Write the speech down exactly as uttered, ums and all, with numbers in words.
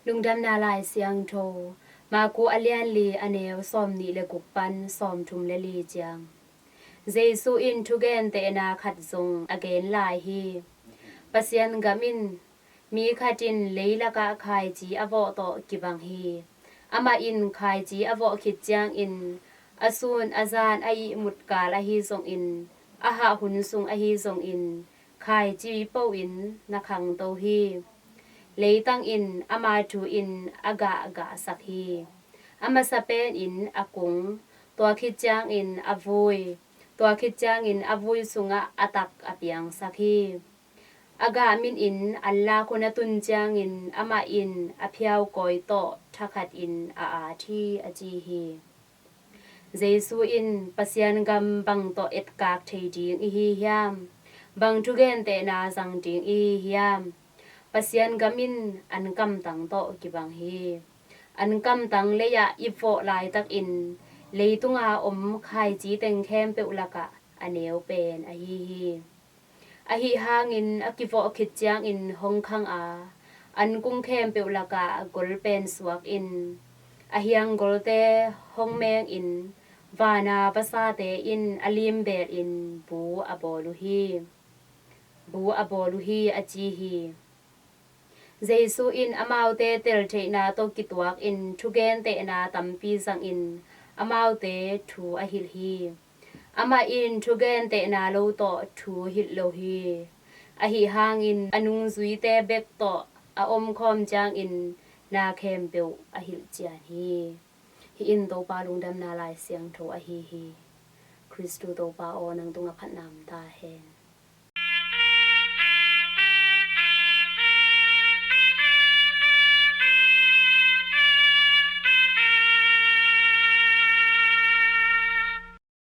Lungdamna Lai Siangtho, Maku a lian li, a neu sawm nih le guk pan sawm thum le li ciang. Jesu in thugentehna khat zong a gen lai hi. Pasian gam in mi khat in leilakah khaici a vawh tawh kibang hi. Amah in khaici a vawh khit ciangin a sun a zan, a ihmut kal ahi zongin, a hah hun sung ahi zongin, khaici po-in na khangto hi. Leitang in ama thu in a gah gahsak hi. A masa pen in a kung, tua khit ciangin a vui, tua khit ciangin a vui sungah a tak a piangsak hi. A gah min in anlak hun a tun ciangin amah in a phiaukawi tawh thakhat in a at hi, a ci hi. Jesu in Pasian gam bang tawh etkak thei ding i hi hiam? Bang thugentehna zang ding i hi hiam? Pasian gam in an kamtang tawh kibang hi. An kamtang lei-ah i vawh laitakin leitunga om khaici teng khempeuh lakah a neu pen ahi hi. Ahi hangin a kivawh khit ciangin hong khang a, an kung khempeuh lakah gol pen suak in, a hiang golte hong meng in, vana vasate in a limbel in bu a bawl uh hi. Bu a bawl uh hi, a ci hi. Jesu in amaute teltheihna tawh kituakin thugentehna tampi zangin amaute thu a hilh hi. Amah in thugentehna lo tawh thu hilh lo hi. Ahi hangin a nungzuite bek tawh a omkhawm ciangin na khempeuh a hilh cian hi. Hih in Topa Lungdamna Lai Siangtho ahi hi. Khristu Topa aw, nang tungah phatna om ta hen.